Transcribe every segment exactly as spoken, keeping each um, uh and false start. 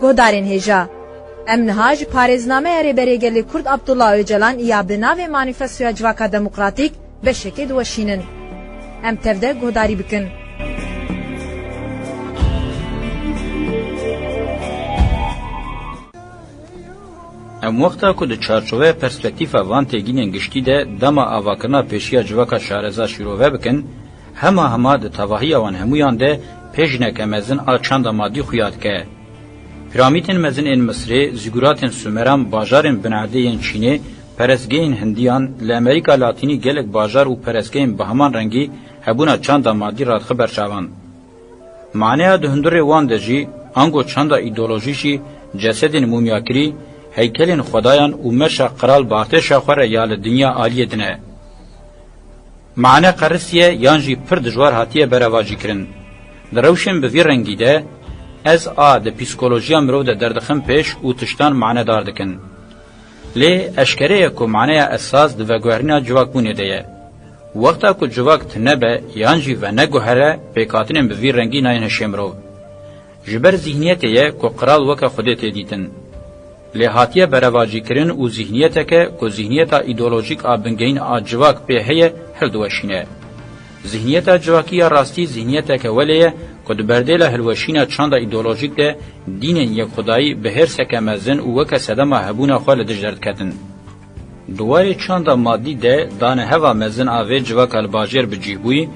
Guhdarên hêja, em niha ji parêznameya Rêberê Gelê Kurd Abdullah Ocalan ya bi navê Manîfestoya Civaka Demokratîk beşekê diweşînin. Em tev de guhdarî bikin. Em wexta ku di çarçoveya perspektîfa van têgînên giştî de dema avakirina pêşiya civaka şareza şîrove bikin, hema hema di tevahiya wan hemûyan de pêjineke mezin a çanda madî xuya dike. Piramîdên mezin ên Misirê, zîguratên Sumeran, bajarên binerdê yên Çînê, perestgehên Hindiyan, li Amerîka Latînî gelek bajar û perestgehên bi heman rengî hebûna çanda madî radixe ber çavan. Maneya di hundirê wan de jî, ango çanda îdeolojî jî, cesedên mûmyakirî, heykelên xwedayan û meşa qral bi artêşa xwe re ya li dinya aliyê din e. Mane qerisiye yan jî pir dijwar hatiye berevajîkirin. Di rewşên bi vî rengî de, ez a di psîkolojiya mirov de derdixin pêş û tiştan manedar dikin. Lê eşkere ye ku maneya esas di veguherîna civakbûnê de ye. Wexta ku civak tune be yan jî veneguhere, pêkhatinên bi vî rengî nayên hişê mirov. Ji ber zîhniyetê ye ku qral weke Xwedê tê dîtin. Lê hatiye berevajîkirin û zîhniyeteke ku zîhniyeta îdeolojîk a bingehîn a civak pê heye, hildiweşîne. Zîhniyeta civakî ya rastî zîhniyeteke welê ye ku di berdêla hilweşîna çanda îdeolojîk de dînên yekxwedayî bi hêrseke mezin û weke sedema hebûna xwe li dij derdiketin. Di warê çanda madî de daneheva mezin a vê civaka li bajêr bi cih bûyî,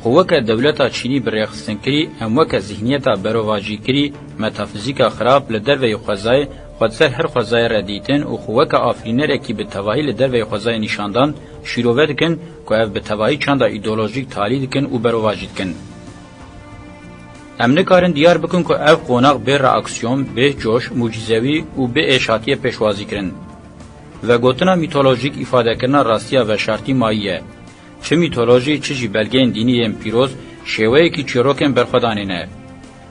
xwe weke dewleta Çînî bi rêxistinkirî, em weke zîhniyeta berovajîkirî, metafizîka xirab li derveyî xwezayê, xwe di ser her xwezayê re dîtin û xwe weke afirînerekî bi tevahî li derveyî xwezayê nîşandan, şîrove dikin ku ev bi tevahî çanda îdeolojîk talî dikin û berovajî dikin. Em nikarin diyar bikin ku ev qonax bê reaksiyon, bê coş, mucîzewî û bê êş hatiye pêşwazîkirin. Vegotina mîtolojîk îfadekirina rastiya veşartî mayî ye. Çi mîtolojî, çi jî belgeyên dînî yên pîroz, şêweyekî çîrokên berxwedanê ne.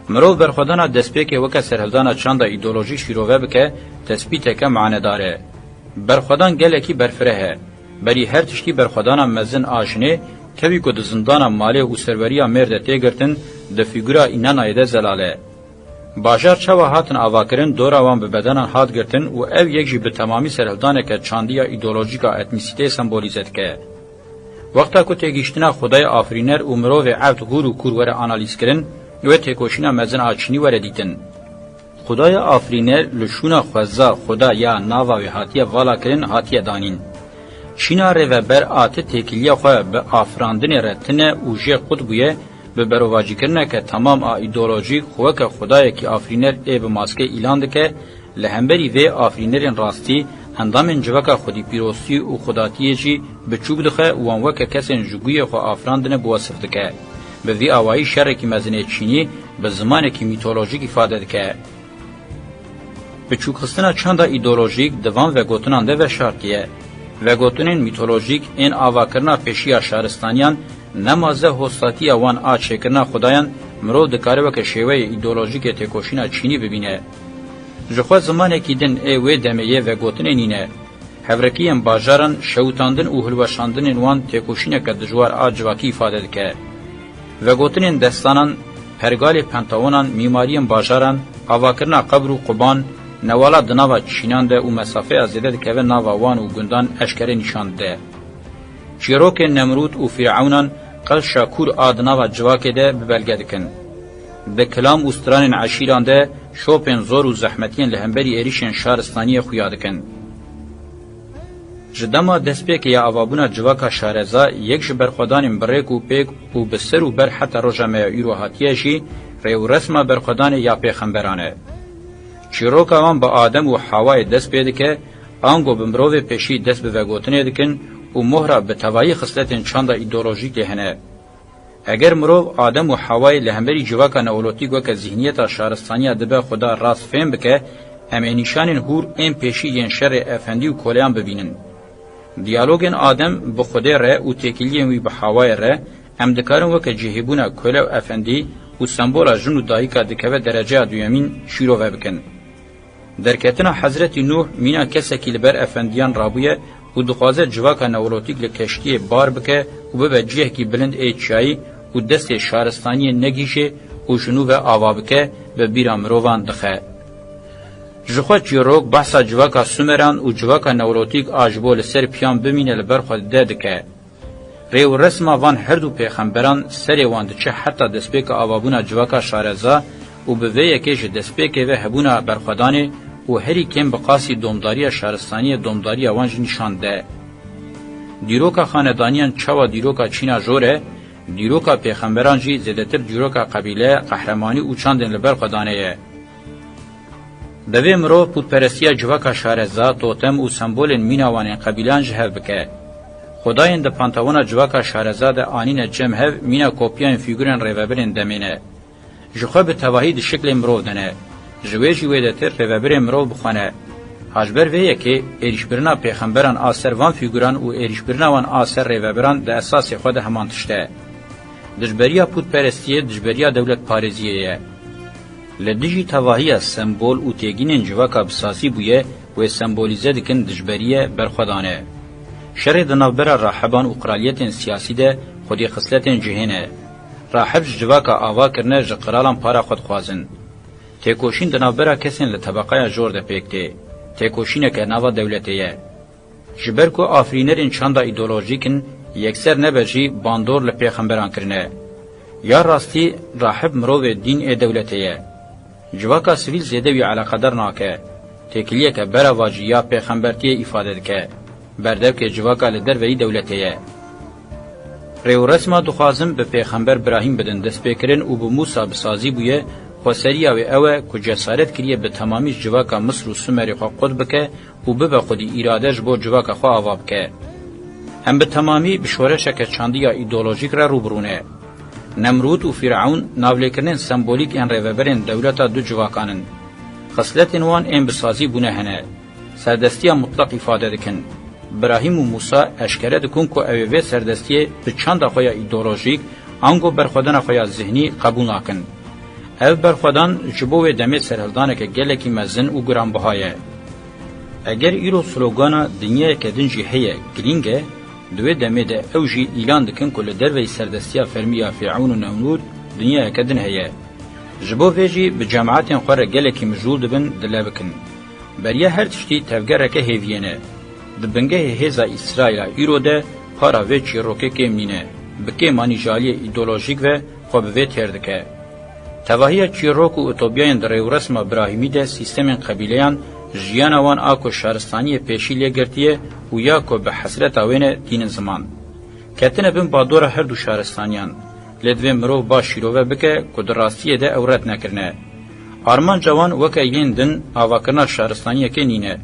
Mirov berxwedana destpêkê weke serhildana çanda îdeolojîk şîrove bike, tespîteke manedar e. Berxwedan gelekî berfireh e. Berî her tiştî berxwedana mezin a jinê, tevî ku di zindana malê û serweriya mêr de tê girtin, di fîgura Înanayê de zelal e. Bajar çawa hatin avakirin, dora wan bi bedenan hat girtin û ev yek jî bi temamî serhildaneke çandî ya îdeolojîk a etnîsîteyê sembolîze dike. Wexta ku têgihiştina Xwedayê afirîner û mirovê evd hûr û kûr were analîzkirin, wê têkoşîna mezin a Çînî were dîtin. Xwedaya afirîner li şûna xweza Xweda ya nava wê hatiye valakirin, hatiye danîn. Çîna rêveber a ti têkiliya xwe bi afirandinê re tine û jê qut bûye, bi berovajîkirineke temam a îdeolojîk xwe weke Xwedayekî afirîner ê bi maskê îlan dike, li hemberî vê afirînerên rastî, endamên civaka xwedîpîrostî û xwedatiyê jî biçûk dixe û wan weke kesên ji guyê xwe afirandine bi wesif dike. Bi vî awayî şerekî mezin ê Çînî bi zimanekî mîtolojîk îfade dike. Biçûkxistina çanda îdeolojîk di van vegotinan de veşartî ye. Vegotinên mîtolojîk ên avakirina pêşiya şaristaniyan, nemaze hostatiya wan a çêkirina xwedayan, mirov dikare weke şêweyê îdeolojîk ê têkoşîna Çînî bibîne. Ji xwe zimanekî din ê wê demê yê vegotinê nîne. Hevrekiyên bajaran, şewitandin û hilweşandinên wan têkoşîneke dijwar a civakî îfade dike. Vegotinên destanan, pergalê pentawonan, mîmariyên bajaran, avakirina qebr û quban, newala di nava çînan de û mesafeya zêde dikeve nava wan û gundan eşkere nîşan dide. Çîrokên Nemrûd û Fîrewnan qel şakûr a di nava civakê de bi belge dikin. Di kilam û stranên eşîran de şopên zor û zehmetiyên li hemberî êrîşên şaristaniyê xuya dikin. Ji dema destpêkê ya avabûna civaka şareza, yek ji berxwedanên bi rêk û pêk û bi ser û ber heta roja me ya îro hatiye jî, rê û resma berxwedanê ya pêxemberan e. Çîroka wan bi Adem û Hawayê dest pê dike, ango bi mirovê pêşî dest bi vegotinê dikin û mohra bi tevayî xisletên çanda îdeolojîk lê hene. Eger mirov Adem û Hawayê li hemberî civaka neolotîk weke zîhniyeta şaristaniya dibe Xuda rast fêm bike, em ê nîşanên hûr ên pêşî yên şerê efendî û koleyan bibînin. Diyalogên Adem bi Xwedê re û têkiliyên wî bi Hawayê re, em dikarin weke cihêbûna kole û efendî û sembola jin û dayika dikeve dereceya duyemîn şîrove bikin. Derketina Hezretî Nûh mîna kesekî li ber efendiyan rabûye û dixwaze civaka neolotîk li keştiyê bar bike û bibe cihekî bilind ê çiyayî û destê şaristaniyê negihîşê û ji nû ve ava bike, bi bîra mirovan dixe. Jixwe çîrok behsa civaka Sumeran û civaka Newrotîk a ji bo li ser piyan bimîne li ber xwe de dike. Rê û resma van her du pêxemberan serê wan diçe heta destpêka avabûna civaka şareza û bi vê yekê ji destpêkê ve hebûna berxwedanê û herî kêm bi qasî domdariya şaristaniyê domdariya wan jî nîşan de. Dîroka xanedaniyan çawa dîroka çîna jor e, dîroka pêxemberan jî zêdetir dîroka qebîle, qehremanî û çandên li ber xwe dane ye. Divê mirov pûtperestiya civaka şareza, totem û sembolên mîna wan ên qebîlan ji hev bike. Xwedayên di pantewona civaka şareza de anîne cem hev mîna kopyayên fîgurên rêvebirên demê ne. Ji xwe bi tevahî di şiklê mirov de ne. Ji wê jî wêdetir rêvebirên mirov bi xwe ne. Ha ji ber vê yekê êrîşbirina pêxemberan a ser van fîguran û êrîşbirina wan a ser rêvebiran di esasê xwe de heman tişt e. Dijberiya pûtperestiyê dijberiya dewletparêziyê ye. Li dijî tevahiya sembol û têgînên civaka bi sazî bûye wê sembolîze dikin dijberiye berxwedan e. Şerê di navbera rahiban û qraliyetên siyasî de xwedî xisletên cihê ne. Rahib ji civaka ava kirine ji qiralan para xwe dixwazin. Têkoşîn di navbera kesên li tebeqeya jor de pêk tê. Têkoşîneke nava dewletê ye. Ji ber ku afirînerên çanda îdeolojîk in, yekser nebe jî bandor li pêxemberan kirine. Ya rastî, rahib mirovê dîn ê dewletê ye. Civaka sivîl zêde wî eleqedar nake. Têkiliyeke beravajî ya pêxembertiyê îfade dike. Berdevkê civaka li derveyî dewletê ye. Rêwresma dixwazin bi pêxember Birahîm bidin destpêkirin û bi Mûsa bi sazî bûye, xweseriya wê ew e ku cesaret kiriye bi temamî ji civaka Misir û Sumerê xwe qut bike û bibe xwedî îrade ji bo civaka xwe ava bike. Em bi temamî bi şoreşeke çandî ya îdeolojîk re rû bi rû ne. Nemrûd û Fîrewn navlêkirinên sembolîk ên rêveberên dewleta du civakan in. Xisletên wan ên bi sazî bûne hene. Serdestiya mutlaq îfade dikin. Birahîm û Mûsa eşkere dikin ku ew ê vê serdestiyê bi çanda xwe ya îdeolojîk, ango berxwedana xwe ya zihnî qebûl nakin. Ev berxwedan ji bo wê demê serhildaneke gelekî mezin û giranbiha ye. Eger îro slogana dinyayeke din jî heye, girîng e, di wê demê de ew jî îlan dikin ku li derveyî serdestiya fermî ya Fîrewn û Nemrûd dinyayeke din heye. Ji bo vê jî bi cemaetên xwe re gelekî mijûl dibin dile bikin. Beriya her tiştî tevgereke hêviyê ne. Di bingehê hêza Îsraîla îro de para vê çîrokê kêm nîne. Bi kêmanî ji aliyê îdeolojîk ve xwe bi vê têr dike. Tevahiya çîrok û utopyayên di rêwresma Birahîmî de sîstemên qebîleyan jiyana wan a ku şaristaniyê pêşî lê girtiye û ya ku bi hesreta wê ne tînin ziman. Ketine bin badora her du şaristaniyan. Lê divê mirov baş şîrove bike ku di rastiyê de ew red nekirine. Armanca wan weke yên din avakirina şaristaniyekê nîne.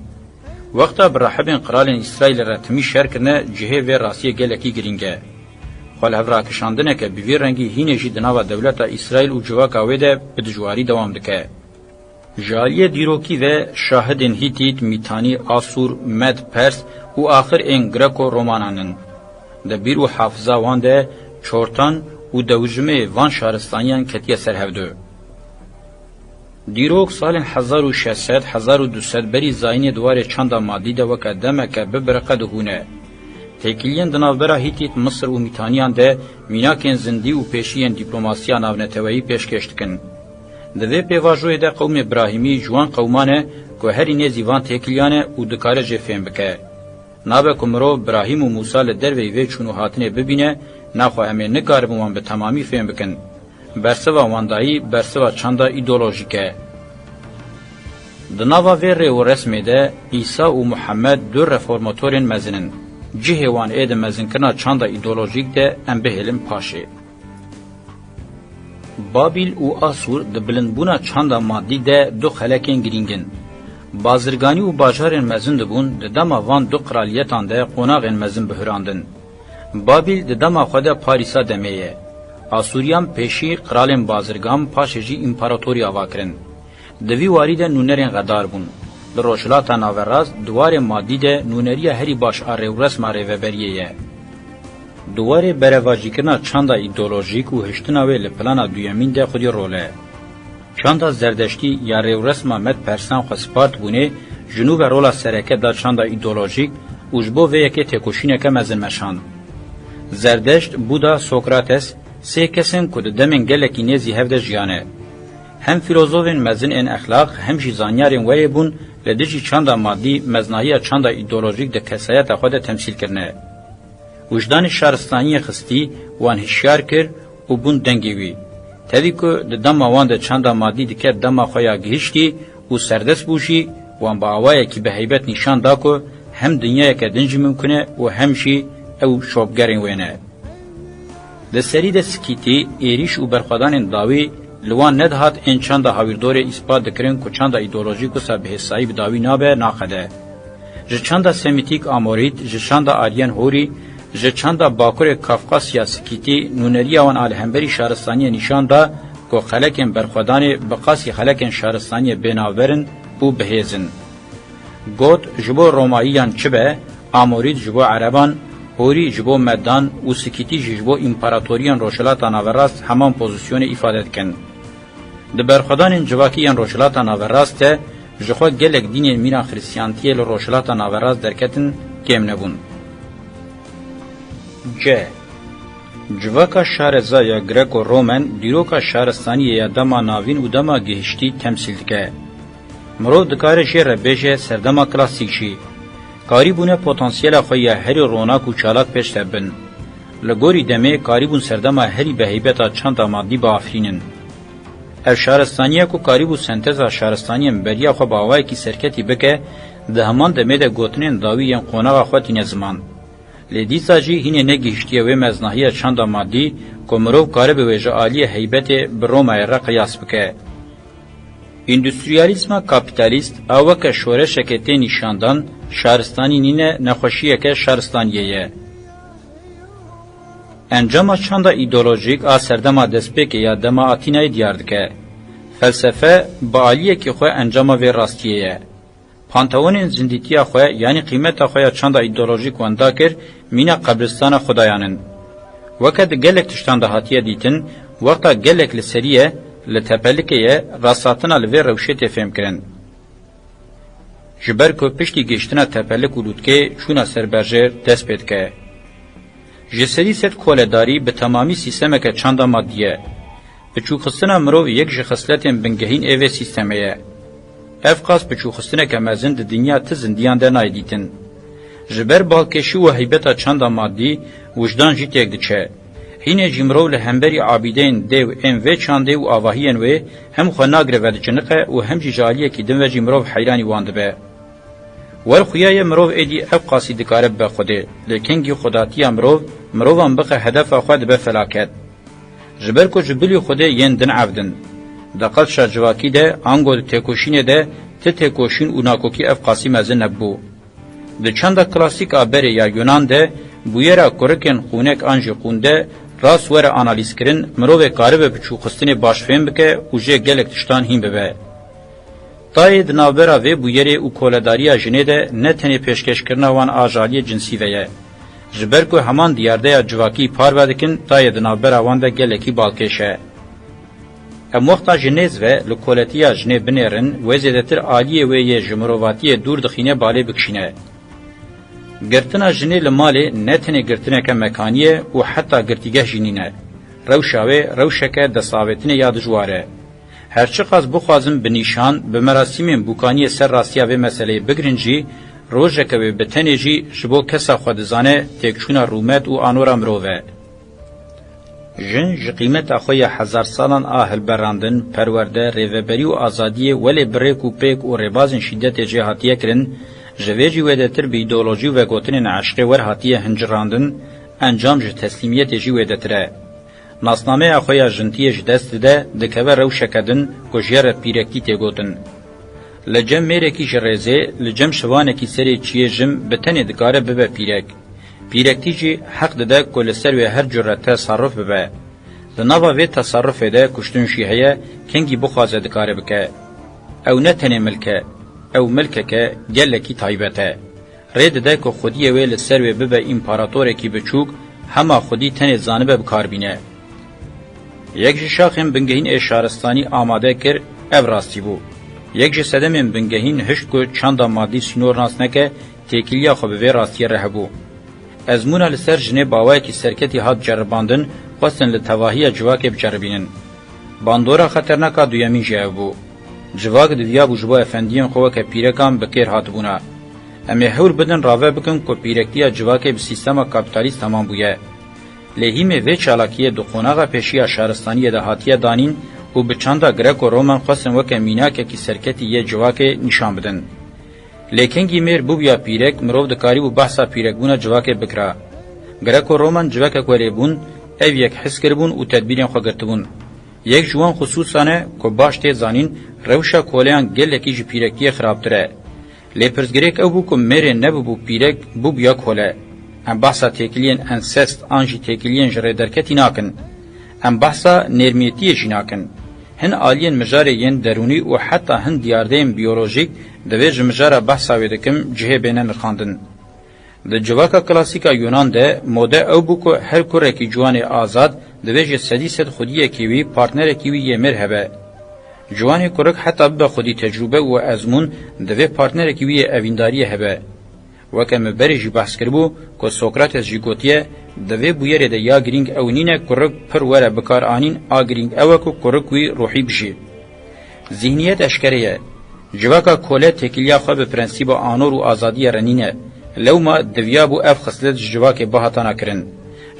Wexta bi rahibên qiralên Îsraîlê re timî şer kirine, cihê vê rastiyê gelekî girîng e. Xwelhevrakişandineke bi vî rengî hînê jî di nava dewleta Îsraîl û civaka wê de bi dijwarî dewam dike. Ji aliyê dîrokî ve şahidên Hîtît, Mîtanî, Asûr, Med, Pers û axir ên Greko-Romanan in. Di bîr û hafiza wan de çortan û dewjimê van şaristaniyan ketiye ser hevdu. Dîrok salên hezar û şeş sed, hezar û du sed berî zayînê di warê çanda madî de weke demeke bibiriqe dihûne. Têkiliyên di navbera Hîtît, Misir û Mîtaniyan de mînakên zindî û pêşiyên dîplomasiya navneteweyî pêşkêş dikin. Di vê pêvajoyê de qewmê Birahîmî ji wan qewman e ku herî nêzî van têkiliyan e û dikare jê fêm bike. Nabe ku mirov Birahîm û Mûsa li derveyî vê çûn û hatinê bibîne, naxwe em ê nikaribin wan bi temamî fêm bikin. Bersiva wandayî bersiva çanda îdeolojîk e. Di nava vê rê û resmê de Îsa û Muhammed du reformatorên mezin in. Cihê wan ê di mezinkirina çanda îdeolojîk de em bihêlin paşê. Babîl û Asûr di bilindbûna çanda madî de du xelekên girîng in. Bazirganî û bajarên mezin dibûn, di dema van du qiraliyetan de qonaxên mezin bihurandin. Babîl di dema xwe de Parîsa demê ye. Asûriyan pêşî qiralên bazirgan, paşê jî împaratorî ava kirin. Di vî warî de nûnerên xedar bûn. Li Rojhilata Naverast di warê madî de nûneriya herî baş a rêwresma rêveberiyê ye. Di warê berevajîkirina çanda îdeolojîk û hiştina wê li plana duyemîn de xwedî rol e. Çanda Zerdeştî ya rêwresma Med-Persan xwe spartibûnê, ji nû ve rola sereke da çanda îdeolojîk û ji bo vê yekê têkoşîneke mezin meşand. Zerdeşt, Buda, Sokrates, sê kes in ku di demên gelekî nêzî hev de jiyane. Hem fîlozofên mezin ên exlaq, hem jî zanyarên werê bûn li dijî çanda madî meznahiya çanda îdeolojîk di kesayeta xwe de temsîl kirine. Wijdanê şaristaniyê xistî, wan hişyar kir û bûn dengê wî. Tevî ku di dema wan de çanda madî diket dema xwe ya gihiştî û serdest bû jî, wan bi awayekî bi heybet nîşan da ku hem dinyayeke din jî mimkun e û hem jî ew şopgerên wê ne. Di serî de sikîtî, êrîş û berxwedanên dawî li wan nedihat ên çanda hawîrdorê îspat dikirin ku çanda îdeolojîk wisa bi hêsayî bi dawî nabe, naqede. Ji çanda semîtîk a Morît, ji çanda Aryen Horî, ji çanda Bakurê Kafkasya sikîtî, nûneriya wan a li hemberî şaristaniyê nîşan da ku xelekên berxwedanê bi qasî xelekên şaristaniyê bênavber in û bihêz in. Got, ji bo Romayiyan çi be, Amorît ji bo Ereban, Horî ji bo Medan û Sikîtî jî ji bo împaratoriyên Rojhilata Naverast heman pozîsyonê îfade dikin. Di berxwedanên civakî yên Rojhilata Naverast de jixwe gelek dînên mîna Xirîstiyantiyê li Rojhilata Naverast derketin kêm nebûn. C. Civaka şareza ya Greko-Romen dîroka şaristaniyê ya dema navîn û dema gihiştî temsîl dike. Mirov dikare jê re bêje serdema klasîk jî. Karîbûne potansiyela xwe ya herî ronak û çalak pêş de bin. Li gorî demê karîbûn serdema herî bi heybeta çanda madî biafirînin. Ev şaristaniye ku karîbû senteza şaristaniyên beriya xwe bi awayekî serketî bike, di heman demê de gotinên dawî yên qonaxa xwe tîne ziman. Lê dîsa jî hînê negihiştiye wê meznahiya çanda madî ku mirov karibe wê ji aliyê heybetê bi Romayê re qiyas bike. Îndustriyalîzma kapîtalîst a weke şoreşeke tê nîşandan, şaristanî nîne, nexweşiyeke şaristaniyê ye. Encama çanda îdeolojîk a serdema destpêkê ya dema Atînayê diyar dike. Felsefe bi aliyekî xwe encama vê rastiyê ye. Panteonên zindîtiya xwe, yanî qîmeta xwe ya çanda îdeolojîk wenda kir, mîna qebristana xwedayan in. Weke di gelek tiştan de hatiye dîtin, wexta gelek li serî ye, li tepelikê ye, rasthatina li vê rewşê tê fêmkirin. Ji ber ku piştî gihiştina tepelik û lûtkê çûna ser berjêr dest pê dike. Ji sedî sed koledarî bi temamî sîstemeke çanda madî ye. Piçûkxistina mirov yek ji xisletên bingehîn ê vê sîstemê ye. Ev qas piçûkxistineke mezin di dinya ti zindiyan de nayê dîtin. Ji ber balkêşî û heybeta çanda madî, wijdan jî têk diçe. Hînê jî mirov li hemberî abîdeyên dêw ên vê çandê û avahiyên wê hem xwe nagire vediciniqe û hem jî ji aliyekî din ve jî mirov heyranî wan dibe. Wer xuya ye mirov êdî ev qasî dikare bibe Xwedê, lê kengî xwedatiya mirov, mirovan bixe hedefa xwe dibe felaket. Ji ber ku ji bilî Xwedê yên din evdin. Di qelşa civakî de, ango di têkoşînê de, ti têkoşîn û nakokî ev qasî mezin nebû. Di çanda klasîk a berê ya Yunan de, bûyera kurikên qûnek an jî qûnde, rast were analîzkirin, mirovê karibe piçûkxistinê baş fêm bike û jê gelek tiştan hîn bibe. Tayê di navbera vê bûyerê û koledariya jinê de ne tenê pêşkêşkirina wan a jaliyê cinsî ve ye. Ji ber ku heman diyardeya civakî parve dikin, tayê di navbera wan de gelekî balkêş e. Em wexta ji nêz ve li koletiya jinê binêrin, wê zêdetir aliyê wê yê ji mirovatiyê dûr dixîne balê bikişîne. Girtina jinê li malê ne tenê girtineke mekanî ye û heta girtîgeh jî nîne. Rewşa wê rewşeke destavêtinê ya dijwar e. Her çiqas bixwazin bi nîşan, bi merasîmên bûkaniyê ser rastiya vê meseleyê bigirin jî, rojeke wê bi tenê jî ji bo kesa xwe dizane têkçûna rûmet û anora mirov e. Jin ji qîmeta xwe ya hezarsalan a hilberandin, perwerde, rêveberî û azadiyê welê bi rêk û pêk û rêbazên şîdetê jê hatiye kirin, ji vê jî wêdetir bi îdeolojî û vegotinên eşqê wer hatiye hincirandin, encam ji teslîmiyetê jî wêdetir e. Nasnameya xwe ya jintiyê ji dest dide, dikeve rewşeke din ku jê re pîrektî tê gotin. Li cem mêrekî ji rêzê, li cem şivanekî serê çiyê jim bi tenê dikare bibe pîrek. Pîrektî jî heq dide ku li ser wê her cure tesarruf bibe. Di nava vê tesarrufê de kuştin jî heye, kengî bixwaze dikare bike. Ew ne tenê milk e, ew milkeke gelekî taybet e. Rê dide ku xwediyê wê li ser wê bibe împaratorekî biçûk, hema xwedî tenê zanibe bi kar bîne. Yek ji şaxên bingehîn ê şaristanî amade kir, ev rastî bû. Yek ji sedemên bingehîn hişt ku çanda madî sînor nas neke, têkiliya xwe bi vê rastiyê re hebû. Ezmûna li ser jinê bi awayekî serketî hat ceribandin, xwestin li tevahiya civakê biceribînin. Bandora xeternak a duyemîn jî ev bû. Civak diviyabû ji bo efendiyên xwe weke pîrekan bi kêr hatibûna. Em ê hewr bidin rave bikin ku pîrektiya civakê bi sîstema kapîtalîst temam bûye. Lê hîmê vê çalakiyê di qonaxa pêşî ya şaristaniyê de hatiye danîn û bi çanda Greko-Roman xwestin weke mînakekî serketî yê civakê nîşan bidin. Lê kengî mêr bibûya pîrek, mirov dikarîbû behsa pîrekbûna civakê bikira. Greko-Roman civekek welê bûn, ev yek hez kiribûn û tedbîrên xwe girtibûn. Yek ji wan xisûsan e ku baş tê zanîn, rewşa koleyan gelekî ji pîrektiyê xirabtir e. Lê pirsgirêk ew bû ku mêrê nebibû pîrek, bûbûya kole. Em behsa têkiliyên ensest an jî têkiliyên ji rê derketî nakin. Em behsa nêrmiyetiyê jî nakin. Hin aliyên mijarê yên derûnî û heta hin diyardeyên biyolojîk divê ji mijara behsa wê dikim cihê bêne nirxandin. Di civaka klasîk a Yunan de mode ew bû ku her kurekî ciwanê azad divê ji sedî sed xwediyekî wî partnerekî wî yê mêr hebe. Ciwanê kurik heta bibe xwedî tecrûbe û ezmûn, divê partnerekî wî yê evîndariyê hebe. Weke me berê jî behs kiribû ku Sokrates jî gotiye, di vê bûyerê de ya girîng ew nîne kurik pir were bikaranîn, a girîng ew e ku kurik wî ruhî bijî. Zihniyet eşkere ye. Civaka kole têkiliya xwe bi prensîba anor û azadiyê re nîne. Lewma diviyabû ev xislet ji civakê bihatana kirin.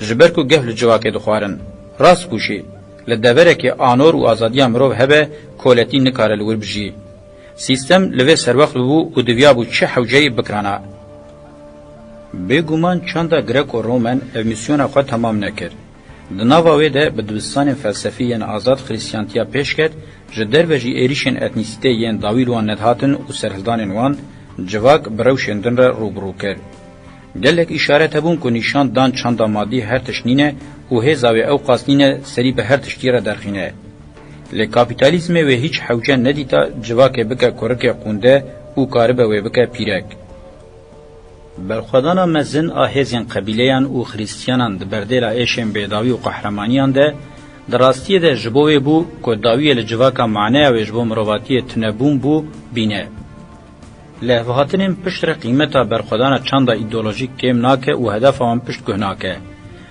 Ji ber ku gef li civakê dixwarin. Rast bû jî, li deverekê anor û azadiya mirov hebe, koletî nikare li wir bijî. Sîstem li vê serwext bû û diviyabû çi hewceyê bikirana. Bêguman çanda Greko-Romen ev mîsyona xwe temam nekir. Di nava wê de bi dibistanên felsefî yên azad xrîstiyantiya pêş ket, ji derve jî êrîşên etnîsîtê yên dawî li wan nedihatin û serhildanên wan civak bi rewşên din re rû bi rû kir. Gelek îşaret hebûn ku nîşan dan çanda madî her tişt nîne û hêza wê ewqas nîne serî bi her tiştî re derxîne. Lê kapîtalîzmê wê hîç hewce nedîta civakê bike kurikê qûnde û karibe wê bike pîrek. Berxwedana mezin a hêzên qebîleyan û xrîstiyanan di berdêla êşên bêdawî û qehremaniyan de, di rastiyê de ji bo wê bû ku dawiyê li civaka maneya wê ji bo mirovatiyê tunebûn bû, bîne. Li hevhatinên pişt re qîmeta berxwedana çanda îdeolojîk kêm nake û hedefa wan pişt guh nake.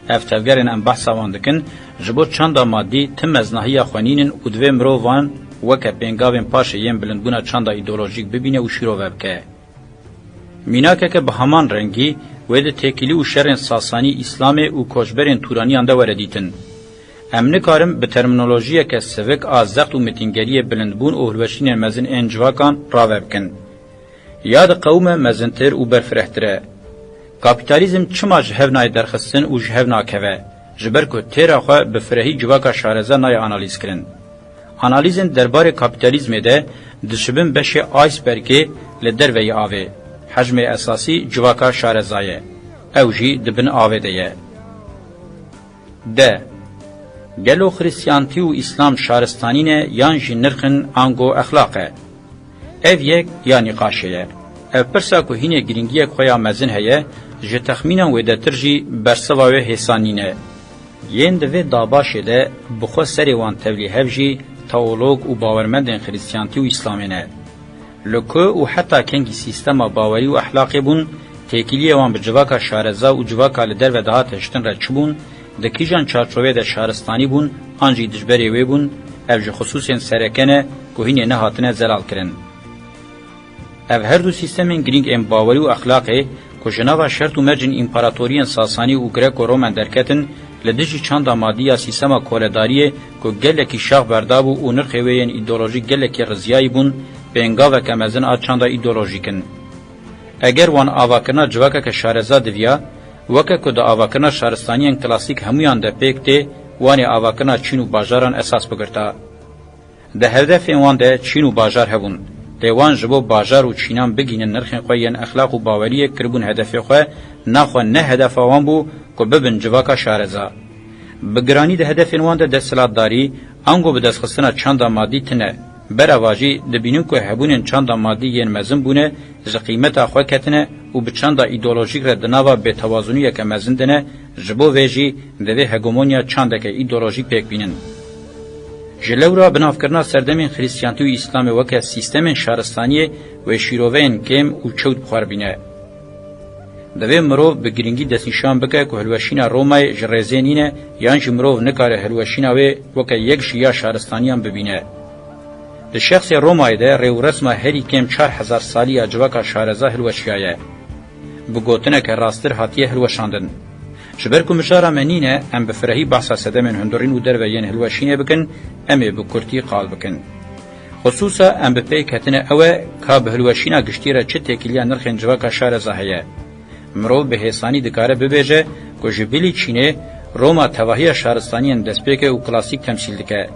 Ev tevgerên em behsa wan dikin, ji bo çanda madî ti meznahiya xwe nînin û divê mirov wan weke pêngavên paşê yên bilindbûna çanda îdeolojîk bibîne û şîrove bike. Mînakeke bi heman rengî wê di têkilî û şerên Sasanî, Îslamê û koçberên Tûraniyan de were dîtin. Em nikarin bi termînolojiyeke sivik a zext û mitîngeriyê bilindbûn û hilweşînên mezin ên civakan rave bikin. Ya diqewime mezintir û berfirehtir e. Kapîtalîzm çima ji hev nayê derxistin û ji hev nakeve? Ji ber ku têra xwe bi firehî civaka şareza nayê analîzkirin. Analîzên derbarê kapîtalîzmê de dişibin beşê icebergê li derveyî avê. Hecmê esasî civaka şareza ye. Ew jî di bin avê de ye. De. Gelo Xrîstiyantî û Îslam şaristanî ne yan jî nirx in ango exlaq e? Ev yek ya nîqaşê ye. Ev pirsa ku hînê girîngiyek xwe ya mezin heye, ji texmînan wêdetir jî bersiva wê hêsan nîne. Yên di vê dabaşê de bi xwe serê wan tevlî hev jî teolog û bawermendên Xrîstiyantî û Îslamê ne. Li ku û heta kengî sîstema bawerî û exlaqê bûn, têkiliyê wan bi civaka şareza û civaka li derve dihat hiştin re çi bûn, di kîjan çarçoveyê de şaristanî bûn an jî dijberê wê bûn, ev ji xisûsên sereke ne ku hînê nehatine zelalkirin. Ev her du sîstemên girîng ên bawerî û exlaqê ku ji nava şert û mercên împaratoriyên Sasanî û Greko-Romen derketin, li dijî çanda madî ya sîstema koledariyê ku gelekî şax berdabû û nirxê wê yên îdeolojîk gelekî riziyayî bûn, pêngaveke mezin a çanda îdeolojîk in. Eger wan avakirina civakeke şareza diviya, weke ku di avakirina şaristaniyên klasîk hemûyan de pêk tê, wan ê avakirina çîn û bajaran esas bigirta. Di hedefên wan de çîn û bajar hebûn. Lê wan ji bo bajar û çînan bigihînin nirxên xwe yên exlaq û baweriyê kiribûn hedefê xwe, naxwe ne hedefa wan bû ku bibin civaka şareza. Bi giranî di hedefên wan de desthilatdarî, ango bidestxistina çanda madî tune. Berevajî dibînin ku hebûnên çanda madî yên mezin bûne, ji qîmeta xwe ketine û bi çanda îdeolojîk re di nava bêtewazuniyeke mezin de ne, ji bo vê jî divê hegemonya çandeke îdeolojîk pêk bînin. Ji lewra binavkirina serdemên Xrîstiyantî û Îslamê weke sîstemên şaristaniyê wê şîroveyên kêm û çewt bi xwe re bîne. Divê mirov bi girîngî destnîşan bike ku hilweşîna Romayê ji rêzê nîne, yan jî mirov nikare hilweşîna wê weke yek ji ya şaristaniyan bibîne. Di şexsê Romayê de rê û resma herî kêm çar hezar salî ya civaka şareza hilweşiyaye. Bi gotineke rasttir hatiye hilweşandin. Ji ber ku mijara me nîne, em bi firehî behsa sedemên hundirîn û derve yên hilweşînê bikin, em ê bi kurtî qal bikin. Xisûsa em bi pêk ketine ew e, ka bi hilweşîna giştî re çi têkiliya nirxên civaka şareza heye. Mirov bi hêsanî dikare bibêje ku ji bilî çînê Roma tevahiya şaristaniyên destpêkê û klasîk temsîl dike.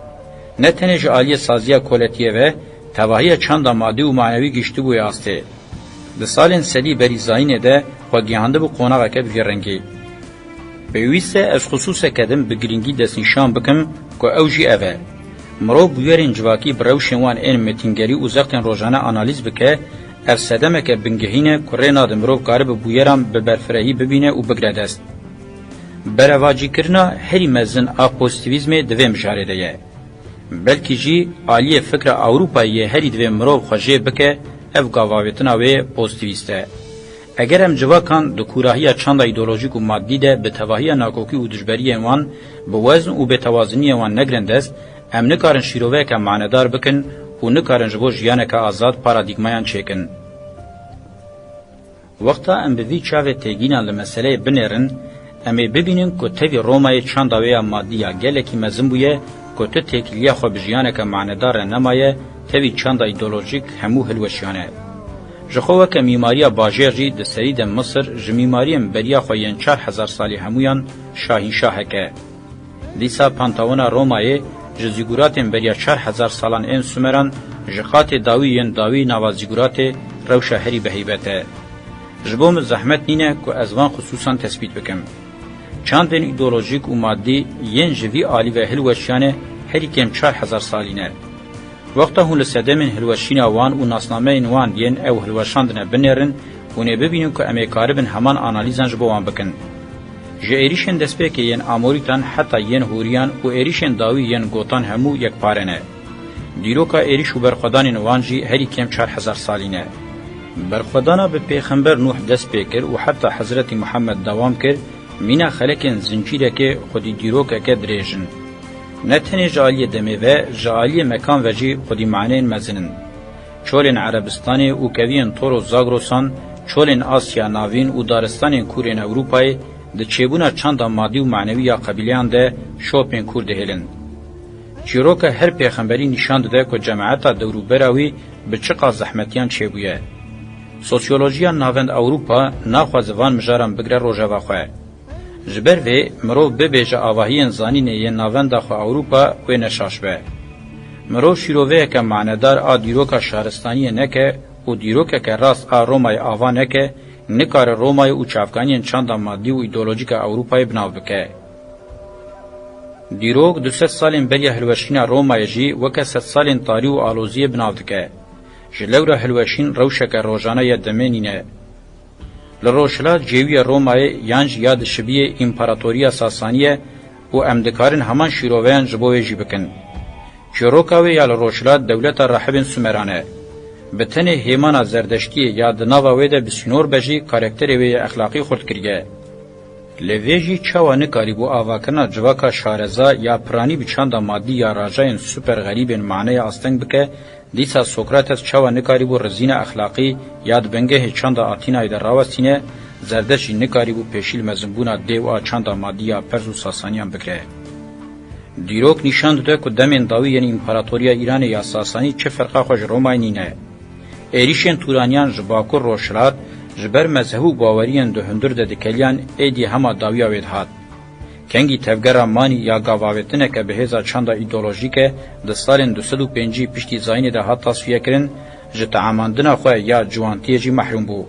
Ne tenê ji aliyê saziya koletiyê ve, tevahiya çanda madî û manewî gihiştibûye astê. Di salên sedî berî zayînê de xwe gihandibû qonaxeke bi vî rengî. Pêwîst e ez xisûseke din bi girîngî destnîşan bikim ku ew jî ev e. Mirov bûyerên civakî bi rewşên wan ên metîngerî û zextên rojane analîz bike, ev sedemeke bingehîn e ku rê nade mirov karibe bûyeran bi berfirehî bibîne û bigire dest. Berevacîkirina herî mezin a pozîtîvîzmê di vê mijarê de ye. Belkî jî aliyê fikra Ewropayê yê herî divê mirov xwe jê bike, ev gavavêtina wê pozîtîvîst e. Eger em civakan di kûrahiya çanda îdeolojîk û madî de bi tevahiya nakokî û dijberiyên wan, bi wezn û bêtewaziniyên wan negirin dest, em nikarin şîroveyeke manedar bikin û nikarin ji bo jiyaneke azad paradîgmayan çêkin. Wexta em bi vî çavê têgîna li meseleyê binêrin, em ê bibînin ku tevî Romayê çanda wê ya madî ya gelekî mezin bûye, ku tu têkiliya xwe bi jiyaneke manedar re nemaye, tevî çanda îdeolojîk hemû hilweşiyane. Ji xwe weke mîmariya bajêr jî di serî de Misir ji mîmariyên beriya xwe yên çar hezar salî hemûyan şahînşahek e. Dîsa Panteona Romayê ji zîguratên beriya çar hezar salan ên Sumeran, ji qatê dawî yên dawî nava zîguratê rewşa herî bi heybet e. Ji bo min zehmet nîne ku ez van xisûsan tesbît bikim. Çandên îdeolojîk û madî yên ji vî alî ve hilweşiyane herî kêm çar hezar salî ne. Wexta hûn li sedemên hilweşîna wan û nasnameyên wan yên ew hilweşandine binêrin, hûn ê bibînin ku em ê karibin heman analîzan ji bo wan bikin. Ji êrîşên destpêkê yên Amorîtan heta yên Hûriyan û êrîşên dawî yên Gotan hemû yekpare ne. Dîroka êrîş û berxwedanên wan jî herî kêm çar hezar salî ne. Berxwedana bi Pêxember Nûh dest pê kir û heta Hezretî Muhammed dewam kir, mîna xelekên zincîrekê xwedî dîrokeke dirêj in. Ne tenê ji aliyê demê ve, ji aliyê mekan ve jî xwedî maneyên mezin in. Çolên Erebistanê û keviyên Toro Zagrosan, çolên Asya Navîn û daristanên kûrên Ewropayê di çêbûna çanda madî û manewî ya qebîleyan de şopên kûr dihêlin. Çîroka her pêxemberî nîşan dide ku cemaeta dewrûbera wî bi çiqas zehmetiyan çêbûye. Sosyolojiya Navend Ewropa naxwaze van mijaran bigire rojeva xwe. Ji ber vê, mirov bibêje avahiyên zanînê yên navenda xwe Ewropa wê ne şaş be. Mirov şîroveyeke manedar a dîroka şaristaniyê neke û dîrokeke rast a Romayê ava neke, nikare Romayê û çavkaniyên çanda madî û îdeolojîk a Ewropayê bi nav bike. Dîrok du sed salên beriya hilweşîna Romayê jî weke sedsalên tarî û aloziyê bi nav dike. Ji lewra hilweşîn rewşeke rojane ya demê nîne. Li rojhilat cêwiya Romayê yan jî ya dişibiyê Împaratoriya Sasanî ye û em dikarin heman şîroveyan ji bo wê jî bikin. Çîroka wê ya li rojhilat dewleta rahibên Sumeran e. Bi tenê hêmana Zerdeştiyê ya di nava wê de bi sînor be jî karakterê wê yê exlaqî xurt kiriye. Lê vê jî çawa nikarîbû avakirina civaka şareza ya piranî bi çanda madî ya rajayên super xerîbên maneya asteng bike, dîsa Sokrates çawa nikarîbû rizîna exlaqî ya di bingehê çanda Atînayê de rawestîne, Zerdeşt jî nikarîbû pêşî li mezinbûna dêw a çanda madî ya Perz û Sasaniyan bigire. Dîrok nîşan dide ku demên dawî yên Împaratoriya Îranê ya Sasanî çi ferqa xwe ji Romayê nîne. Êrîşên Tûraniyan ji Bakur Rojhilat ji ber mezheb û baweriyên di hundir de dikeliyan êdî hema dawiya wê dihat. Kengî tevgera Manî ya gavavêtineke bi hêza çanda îdeolojîk e di salên du sed û pêncî piştî zayînê de hat tasfiyekirin, ji teamandina xwe ya ciwantiyê jî mehrûm bû.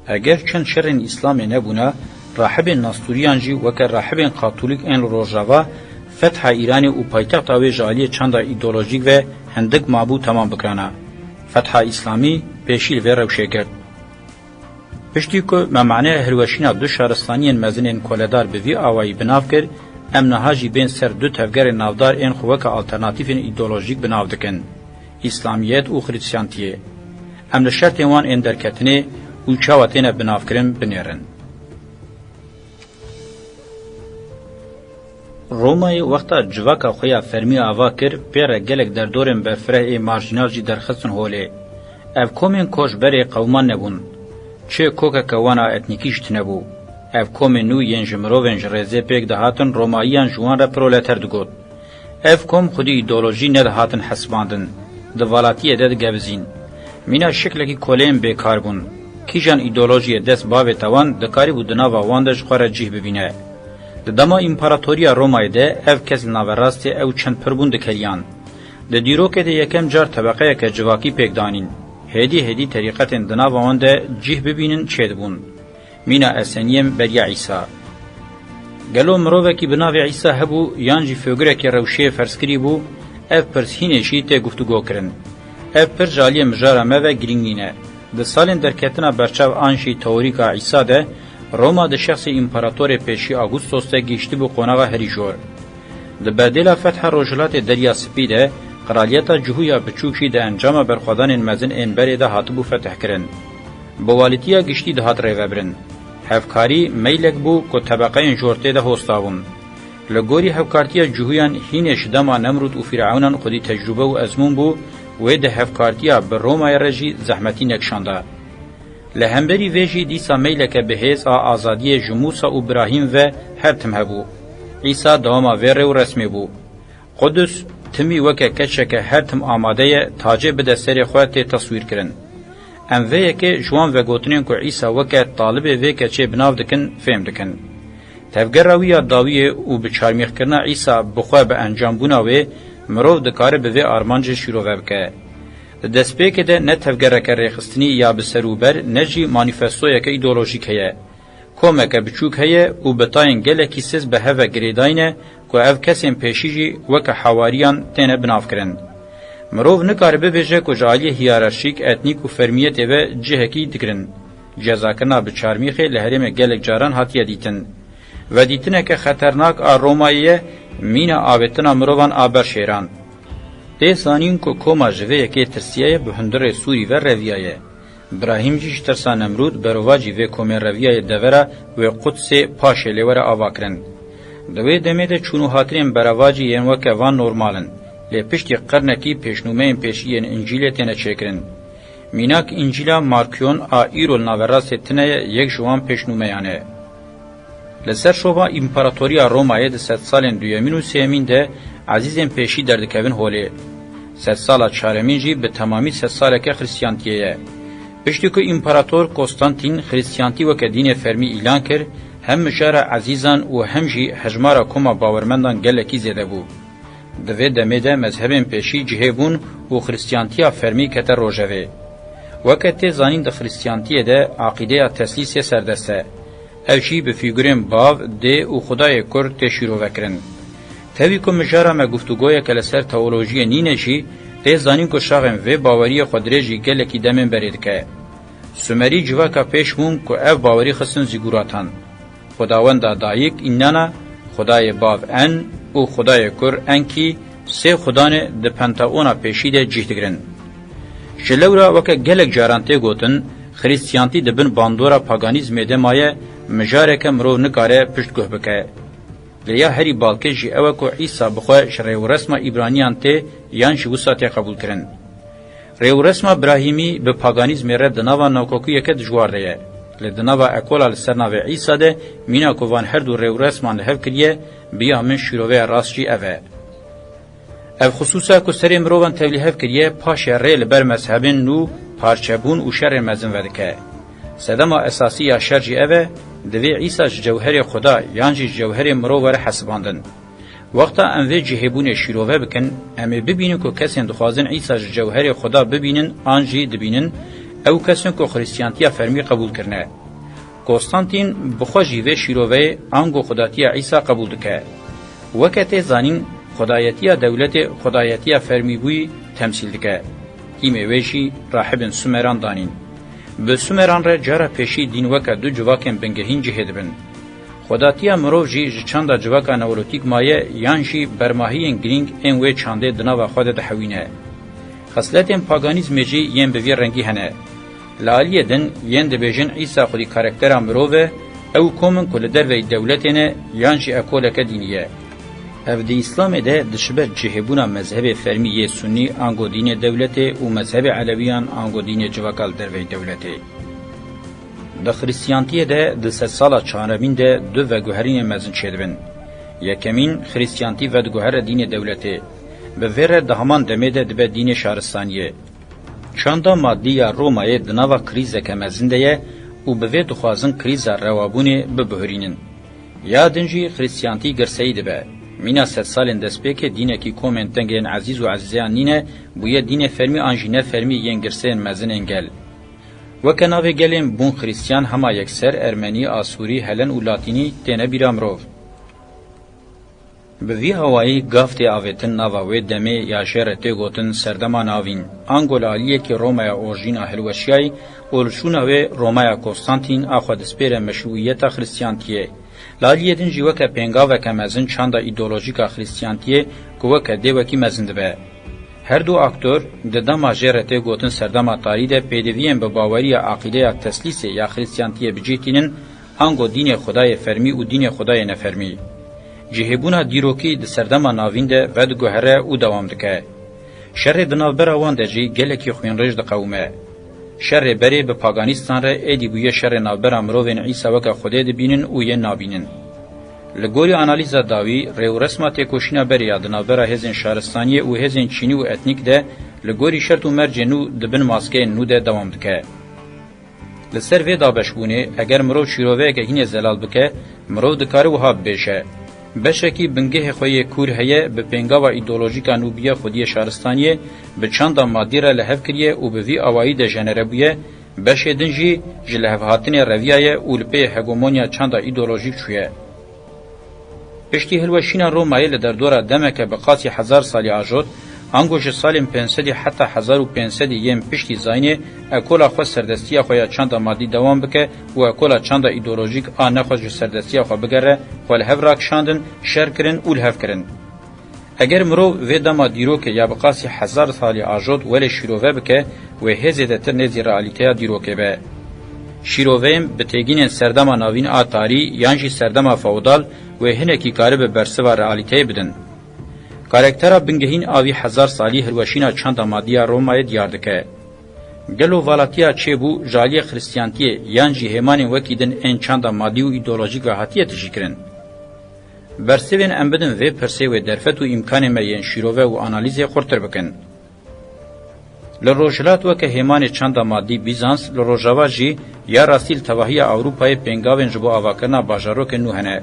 Eger çend şerên Îslamê nebûna, rahibên Nastûriyan jî weke rahibên Katolîk ên li Rojava, fetha Îranê û paytexta wê ji aliyê çanda îdeolojîk ve hindik mabû temam bikirana. Fetha Îslamî pêşî li vê rewşê girt. Piştî ku me maneya hilweşîna du şaristaniyên mezinên koledar bi vî awayî bi nav kir, em niha jî bên ser du tevgerên navdar ên xwe weke alternatîfên îdeolojîk bi nav dikin. Îslamiyet û Xrîstiyantiyê. Em li şertên wan ên derketinê û çawa têne binavkirin, binêrin. Romayê wexta civaka xwe ya fermî ava kir, pê re gelek derdorên berfireh ê marjînal jî derxistin holê. Ev komên koçberê qewman nebûn. Çi kokeke wan a etnîkî jî tune bû. Ev komên nû yên ji mirovên ji rêzê pêk dihatin, Romayiyan ji wan re proleter digot. Ev kom xwedî îdeolojî nedihatin hesibandin. Di valatiyê de digevizîn. Mîna şiklekî koleyên bêkar bûn. Kîjan îdeolojiyê dest bavête wan, dikarîbû di nava wan de ji xwe re cih bibîne. Di dema împaratoriya Romayê de ev kes li naverastê ew çend pir bûn dikeliyan. Di dîrokê de yekem car tebeqeyeke civakî pêk danîn. Hêdî hêdî terîqetên di nava wan de cih bibînin çêdibûn. Mîna Eseniyên beriya Îsa. Gelo mirovekî bi navê Îsa hebû yan jî fîgurekî rewşê ferzkirî bû? Ev pirs hînê jî tê guftûgo kirin. Ev pirs ji aliyê mijara me ve girîng nîne. Di salên derketina berçav an jî teorîka Îsa de, Roma di şexsê împaratorê pêşî Augustos de gihîştibû qonaxa herî jor. Di berdêla fetha Rojhilatê Derya Spî de, Qraliyeta Cihû ya Biçûk jî di encama berxwedanên mezin ên berê de hatibû fetihkirin. Bi walîtiya giştî dihat rêvebirin. Hevkarî meylek bû ku tebeqeyên jor tê de hosta bûn. Li gorî hevkartiya cihûyan hînê ji dema Nemrûd û Fîrewnan xwedî tecrûbe û ezmûn bû, wê di hevkartiya bi Romayê re jî zehmetî nekişanda. Li hemberî vê jî dîsa meyleke bihêz a azadiyê ji Mûsa û Birahîm ve her tim hebû. Îsa dewama vê rê û resmê bû. Qudus timî weke keçeke her tim amade ye, tacê bide serê xwe tê teswîrkirin. Em vê yekê ji wan vegotinên ku Îsa weke talibê vê keçê bi nav dikin, fêm dikin. Tevgera wî ya dawiyê û bi çarmîxkirina Îsa bi xwe bi encambûna wê, mirov dikare bi vê armancê şîrove bike. Di destpêkê de ne tevgereke rêxistinî ya bi ser û ber, ne jî manîfestoyeke îdeolojîk heye. Komeke biçûk heye û bi tayên gelekî siz bi hev ve girêdayî ne ku ev kesên pêşî jî weke hawariyan têne binavkirin. Mirov nikare bibêje ku ji aliyê hiyerarşîk, etnîk û fermiyetê ve cihekî digirin. Cezakirina bi çarmîxê li herêmê gelek caran hatiye dîtin. Vedîtineke xeternak a Romayê ye, mîna avêtina mirovan a ber şêran. Tê zanîn ku koma ji vê yekê tirsiyaye, bi hundirê sûrî ve reviyaye. Birahîm jî ji tirsa Nemrûd berovacî vê komê reviyaye devera wê Qudsê paşê lê were avakirin. Di wê demê de çûn û hatinên beravacî yên weke van normal in, lê piştî qirnekî pêşnûmeyên pêşî yên Încîlê têne çêkirin. Mînak Încîla Markiyon a îro li naverastê tune ye, yek ji wan pêşnûmeyan e. Li ser şova Împaratoriya Romayê di sedsalên duyemîn û sêyemîn de ezîzên pêşî derdikevin holê. Sedsala çaremîn jî bi temamî sedsaleke Xristiyantiyê ye. Piştî ku Împarator Konstantîn Xristiyantî weke dînê fermî îlan kir, hem mijara ezîzan û hem jî hejmara koma bawermendan gelekî zêde bû. Di vê demê de mezhebên pêşî cihê bûn û Xristiyantiya fermî kete rojevê. Weke tê zanîn di Xristiyantiyê de aqîdeya teslîsê serdest e. Ev jî bi fîgurên Bav, Dê û Xwedayê Kur tê şîrovekirin. Tevî ku mijara me guftûgoyeke li ser teolojiyê nîne jî, tê zanîn ku şaxên vê baweriyê xwe dirêjî gelekî demên berê dike. Sumerî civaka pêş bûn ku ev bawerî xistin zîgûratan. Xwedawenda Dayik, Înnana, Xwedayê Bav, En, û Xwedayê Kur, Enkî, sê xudanê di Penteona pêşî de cih digirin. Ji lewra weke gelek caran tê gotin, Xrîstiyantî di bin bandora paganîzmê de maye, mijareke mirov nikare piştguh bike. Lê ya herî balkêş jî ew e ku Îsa bi xwe ji rêwresma Îbraniyan tê yan jî wisa tê qebûlkirin. Rêwresma Birahîmî bi paganîzmê re di nava nakokiyeke dijwar de ye. Lê di nava ekola li ser navê Îsa de mîna ku van her du rêwresman li hev kiriye, bi ya min şîroveya rast jî ev e. Ev xisûsa ku serê mirovan tevlîhev kiriye, paşê rê li ber mezhebên nû, parçebûn û şerên mezin vedike. Sedema esasî ya şer jî ev e, divê Îsa ji cewherê Xuda yan jî ji cewherê mirov were hesibandin. Wexta em vê cihêbûnê şîrove bikin, em ê bibînin ku kesên dixwazin Îsa ji cewherê Xuda bibînin an jî dibînin, ew kes in ku Xristiyantiya fermî qebûl kirine. Konstantîn bi xwe jî vê şîroveyê ango xwedatiya Îsa qebûl dike. Weke tê zanîn, xwedayetiya dewletê xwedayetiya fermîbûyî temsîl dike. Tîmê wê jî rahibên Sumeran danîn. Bi Sumeran re cara pêşî dîn weke du civakên bingehîn cihê dibin. Xwedatiya mirov jî ji çanda civaka neolîtîk maye yan jî bermahiyên girîng ên wê çandê di nava xwe de dihewîne. Xisletên paganîzmê jî yên bi vî rengî hene. Li aliyê din yên dibêjin Îsa xwedî karaktera mirov e, ew kom in ku li derveyî dewletê ne yan jî ekoleke dînî ye. Ev di Îslamê de dişibe cihêbûna mezhebê fermî yê Sunnî ango dînê dewletê û mezhebê Elewiyan ango dînê civaka li derveyî dewletê. Di Xirîstiyantiyê de di sedsala çaremîn de du veguherînên mezin çêdibin. Yekemîn, Xirîstiyantî vediguhere dînê dewletê. Bi vê re di heman demê de dibe dînê şaristaniyê. Çanda madî ya Romayê di nava krîzeke mezin de ye û bi vê dixwazin krîza rewabûnê bibihurînin. Ya din jî Xirîstiyantî girseyî dibe. Mîna sedsalên destpêkê dînekî komên tengên ezîz û ezîzeyan nîne, bûye dînê fermî an jî nefermî yên girseyên mezin ên gel. Weke navê gelên bûn Xirîstiyan hema yekser Ermenî, Asûrî, Helen û Latînî têne bîra mirov. Bi vî awayî gav tê avêtin nava wê demê ya jê re tê gotin serdema navîn. Ango li aliyekî Romaya orjîn a hilweşiyayî û li şûna wê Romaya Konstantîn a xwe dispêre meşrûîyeta Xirîstiyantiyê. Li aliyê din jî weke pêngaveke mezin çanda îdeolojîk a Xirîstiyantiyê ku weke dêwekî mezin dibe. Her du aktor di dema jê re tê gotin serdema tarî de pêdiviyên bi baweriya aqîdeya teslîsê ya Xirîstiyantiyê bi cih tînin, ango dînê Xwedayê fermî û dînê Xwedayê nefermî. Cihêbûna dîrokî di serdema navîn de vediguhere û dewam dike. Şerê di navbera wan de jî gelekî xwînrêj diqewime. Şerê berê bi paganîstan re êdî bûye şerê navbera mirovên Îsa weke Xwedê dibînin û yên nabînin. Li gorî analîza dawî, rêûresma têkoşîna berê ya di navbera hêzên şaristaniyê û hêzên çînî û etnîk de li gorî şert û mercên nû di bin maskeyên nû de dewam dike. Li ser vê dabeşbûnê, eger mirov şîroveyeke hînê zelal bike, mirov dikare wiha bibêje, beşekî bingehê xwe yê kûr heye, bi pêngava îdeolojîka nû bûye xwediyê şaristaniyê, bi çanda madî re li hev kiriye û bi vî awayî dejenere bûye, beşê din jî ji lihevhatinê reviyaye û li pê hegemonya çanda îdeolojîk çûye. Piştî hilweşîna Romayê li derdora demeke bi qasî hezar salî ajot, ango ji salên pênc sedî heta hezar û pênc sedî yên piştî zayînê ekola xwe serdestiya xwe ya çanda madî dewam bike û ekola çanda îdeolojîk a nexwest ji serdestiya xwe bigere, xwe li hev rakişandin, şer kirin û li hev kirin. Eger mirov vê dema dîrokê ya bi qasî hezar salî ajot welê şîrove bike, wê hê zêdetir nêzî realîteya dîrokê be. Şîroveyên bi têgînên serdema navîn a tarî yan jî serdema feodal wê hinekî karibe bersiva realîteyê bidin. Karaktera bingehîn a vî hezar salî hilweşîna çanda madî ya Romayê diyar dike. Gelo valatiya çêbû ji aliyê Xiristiyantiyê yan jî hêmanên wekî din ên çanda madî û îdeolojîk ve hatiye tijîkirin? Bersivên em bidin vê pirsê wê derfet û îmkanê me yên şîrove û analîzê xurtir bikin. Li Rojhilat weke hêmanê çanda madî Bîzans, li Rojava jî ya rastî li tevahiya Ewropayê pêngavên ji bo avakirina bajarokên nû hene.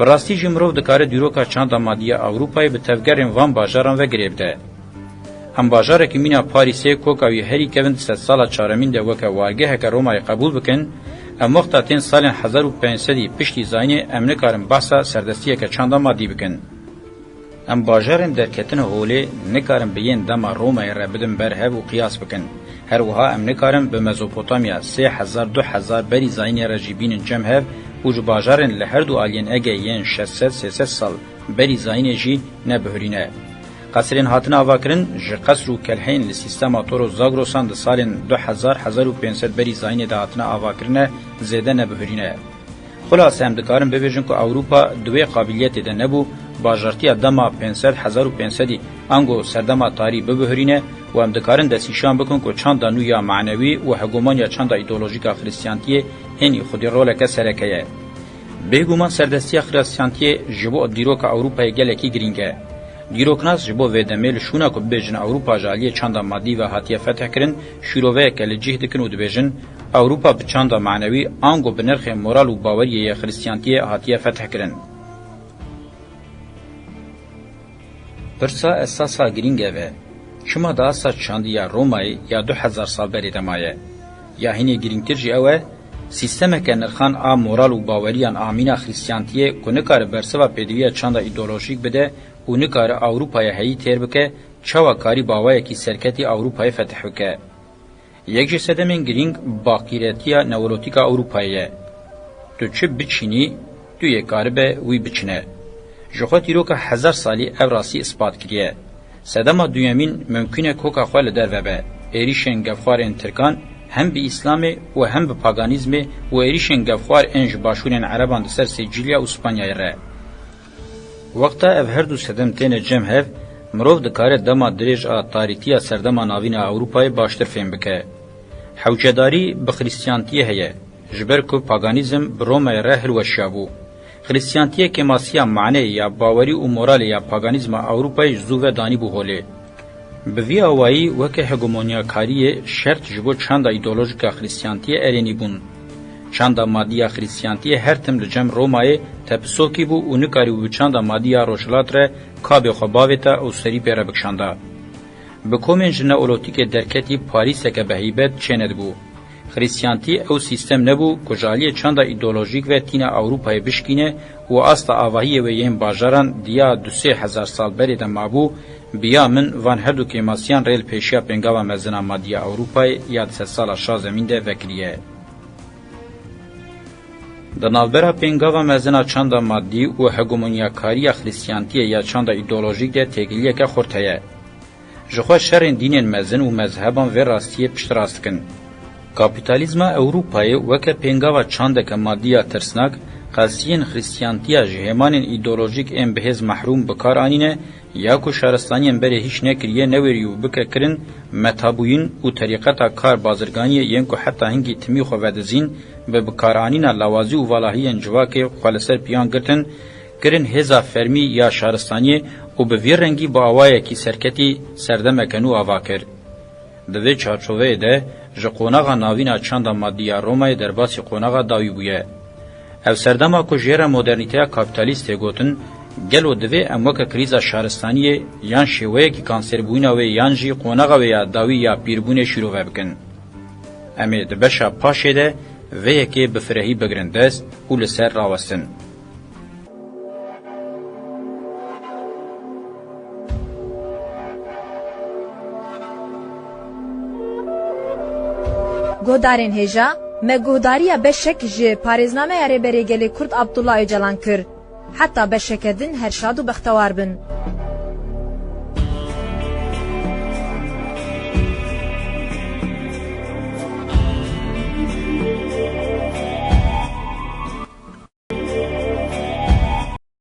Bi rastî jî mirov dikare dîroka çanda madî ya Ewropayê bi tevgerên van bajaran ve girê bide. Em bajarekî mîna Parîsê koka wî herî kevin di sedsala çaremîn de weke wargeheke Romayê qebûl bikin, em wexta tên salên hezar û pênc sedî piştî zayînê em nikarin behsa serdestiyeke çanda madî bikin. Em bajarên derketine holê nikarin bi yên dema Romayê re bidin ber hev û qiyas bikin. Her wiha em nikarin bi Mezopotamya sê hezar du hezar berî zayînê re jî bînin cem hev û ji bajarên li her du aliyên Egeyê yên şeş sed sê sed sal berî zayînê jî nebihurîne. Qesrên hatine avakirin, ji qesr û kelheyên li sîstema Toro Zagrosan di salên du hezar hezar û pênc sed berî zayînê de hatine avakirine zêde nebihurîne. Xulase em dikarin bibêjin ku Ewropa di wê qabiliyetê de nebû, bajartiya dema pênc sed hezar û pênc sedî ango serdema tarî bibihurîne û em dikarin destnîşan bikin ku çanda nû ya manewî û hegemonya çanda îdeolojîk a Xiristiyantiyê hênî xwedî roleke sereke ye. Bêguman serdestiya Xiristiyantiyê ji bo dîroka Ewropayê gelekî girîng e. Dîroknas ji bo vê demê li şûna ku bibêjin Ewropa ji aliyê çanda madî ve hatiye fetihkirin, şîroveyeke li cih dikin û dibêjin, Ewropa bi çanda manewî ango bi nirxê moral û baweriyê yê Xiristiyantiyê hatiye fetihkirin. Pirsa esasa girîng ev e, çima di asta çandî ya Romayê ya du hezar sal berê de maye? Ya hînê girîngtir jî ew e, sîstemeke nirxan a moral û baweriyan a mîna Xiristiyantiyê ku nikare bersiva pêdiviya çanda îdeolojîk bide û nikare Ewropaya heyî têr bike, çawa karî bi awayekî serketî Ewropayê fetih bike? Yek ji sedemên girîng baqîretiya newrotîk a Ewropayê ye. Tu çi biçînî, tu yê karibe wî biçine. Ji xwe dîroka hezar salî ev rastî ispat kiriye. Sedema duyemîn mimkûn e koka xwe li derve be. Êrîşên gefxwarên Tirkan Hem bi Îslamê û hem bi paganîzmê û êrîşên gefxwar ên ji başûrên Ereban di ser Sîcîlya û Spanyayê re. Wexta ev her du sedem têne cem hev, mirov dikare dema dirêj a tarîtiya serdema navîn a Ewropayê baştir fêm bike. Hewcedarî bi Xrîstiyantiyê heye, ji ber ku paganîzm bi Romayê re hilweşiyabû. Xrîstiyantiyê kêmasiya maneyê ya bawerî û moralê ya paganîzma Ewropayê ji zû ve danîbû holê. Bi vî awayî weke hegemonyakariyê şert ji bo çanda îdeolojîk a Xrîstiyantiyê erênî bûn. Çanda madî ya Xrîstiyantiyê her tim li cem Romayê tepisokî bû û nikarîbû bi çanda madî ya Rojhilat re kabê xwe bavêta û serî pê re bikişanda. Bi komên ji Neolotîkê derketî parîseke bi heybet çênedibû. Xrîstiyantî ew sîstem nebû ku ji aliyê çanda îdeolojîk ve tîna Ewropayê bişkîne û asta avahiyê wê yên bajaran diya du sê hezar sal berê de mabû, bi ya min van her du kêmasiyan rê li pêşiya pêngava mezin a madî ya Ewropayê ya di sedsala şazemîn de vekiriye. Di navbera pêngava mezin a çanda madî û hegemonyakariya Xrîstiyantiyê ya çanda îdeolojîk de têgiliyeke xurt heye. Jixwe şerên dînên mezin û mezheban vê rastiyê piştrast dikin. Kapîtalîzma Ewropayê weke pêngava çandeke madî ya tirsnak, qelsiyên Xrîstiyantiya ji hêmanên îdeolojîk ên bihêz mehrûm bi kar anîne, ya ku şaristaniyên berê hîç nekiriye newêrî û bike kirin, metabûyîn û terîqeta kar bazirganiyê yên ku heta hingî timî xwe vedizîn, bi bikaranîna lawazî û valahiyên civakê xwe li ser piyan girtin, kirin hêza fermî ya şaristaniyê û bi vî rengî bi awayekî serketî serdemeke nû ava kir. Di vê çarçoveyê de ji qonaxa navîn a çanda madî ya Romayê derbasî qonaxa dawî bûye. Ev serdema ku jê re modernîteya kapîtalîst tê gotin, gelo divê em weke krîza şaristaniyê yan şêweyekî kanserbûyîna wê yan jî qonaxa wê ya dawî ya pîrbûnê şîrove bikin? Em ê di beşa paşê de vê yekê bi firehî bigirin dest û li ser rawestin. Guhdarên hêja, me guhdariya beşek ji parêznameya Rêberê Gelê Kurd Abdullah Ocalan kir. Heta beşeke din her şad û bextewar bin.